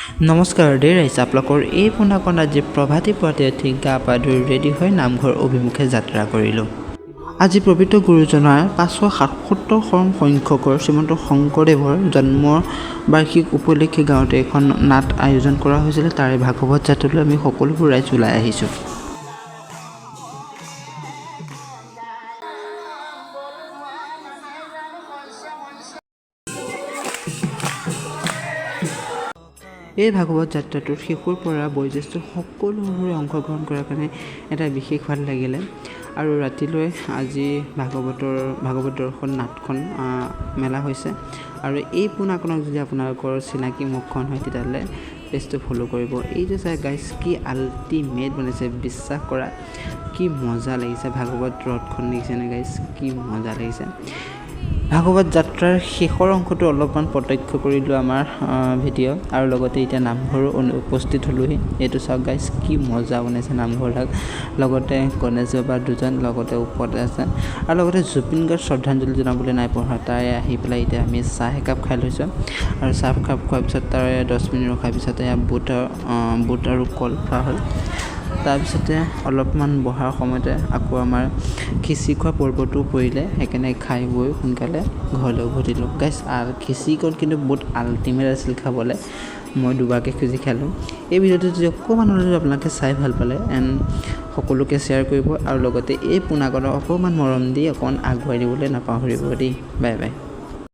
নমস্কাৰ দেই ৰাইজ, আপোনালোকৰ এই পোনাকণ আজি প্ৰভাতী পুৱাতে উঠি গা পা ধুই ৰেডি হৈ নামঘৰ অভিমুখে যাত্ৰা কৰিলোঁ। আজি পবিত্ৰ গুৰুজনাৰ 577 সংখ্যকৰ শ্ৰীমন্ত শংকৰদেৱৰ জন্ম বাৰ্ষিক উপলক্ষে গাঁৱতে এখন নাট আয়োজন কৰা হৈছিলে। তাৰে ভাগৱত যাত্ৰালৈ আমি সকলোবোৰ ৰাইজ ওলাই আহিছোঁ। এই ভাগৱত যাত্ৰাটোত শিশুৰ পৰা বয়োজ্যেষ্ঠ সকলোবোৰে অংশগ্ৰহণ কৰাৰ কাৰণে এটা বিশেষ ভাল লাগিলে। আৰু ৰাতিলৈ আজি ভাগৱত দৰ্শন নাটখন মেলা হৈছে। আৰু এই পোনাকণক যদি আপোনালোকৰ চিনাকি মুখখন হয়, তেতিয়াহ'লে পেজটো ফ'ল' কৰিব। এইটো চাই গাইজ, কি আল্টিমেট বনাইছে, বিশ্বাস কৰা, কি মজা লাগিছে। ভাগৱত ৰথখন দেখিছেনে গাইজ? কি মজা লাগিছে। ভাগৱত যাত্ৰাৰ শেষৰ অংশটো অলপমান প্ৰত্যক্ষ কৰিলোঁ আমাৰ ভিডিঅ'। আৰু লগতে এতিয়া নামঘৰো উপস্থিত হ'লোহি। এইটো চাওক গাইজ, কি মজা বনাইছে নামঘৰভাগ। লগতে গণেশ বাবা দুজন লগতে ওপৰতে আছে। আৰু লগতে জুবিন গাৰ্গ শ্ৰদ্ধাঞ্জলি জনাবলৈ নাই পঢ়া। তাৰে আহি পেলাই এতিয়া আমি চাহ একাপ খাই লৈছোঁ। আৰু চাহ কাপ খোৱাৰ পিছত, তাৰে 10 মিনিট ৰখাৰ পিছতে বুট আৰু কল খোৱা হ'ল। তাৰপিছতে অলপমান বহাৰ সময়তে আকৌ আমাৰ খিচিৰি খোৱা পৰ্বটোও পৰিলে। সেইকাৰণে খাই বৈ সোনকালে ঘৰলৈ উভতিলোঁ। গাইজ, খিচিৰিকণ কিন্তু বহুত আল্টিমেট আছিল খাবলৈ। মই দুবাৰকৈ খুজি খালোঁ। এই ভিডিঅ'টো যদি অকণমান হ'লেও আপোনালোকে চাই ভাল পালে, এণ্ড সকলোকে শ্বেয়াৰ কৰিব আৰু লগতে এই পোনাকণক অকণমান মৰম দি অকণমান আগুৱাই দিবলৈ নাপাহৰিব দেই। Bye bye.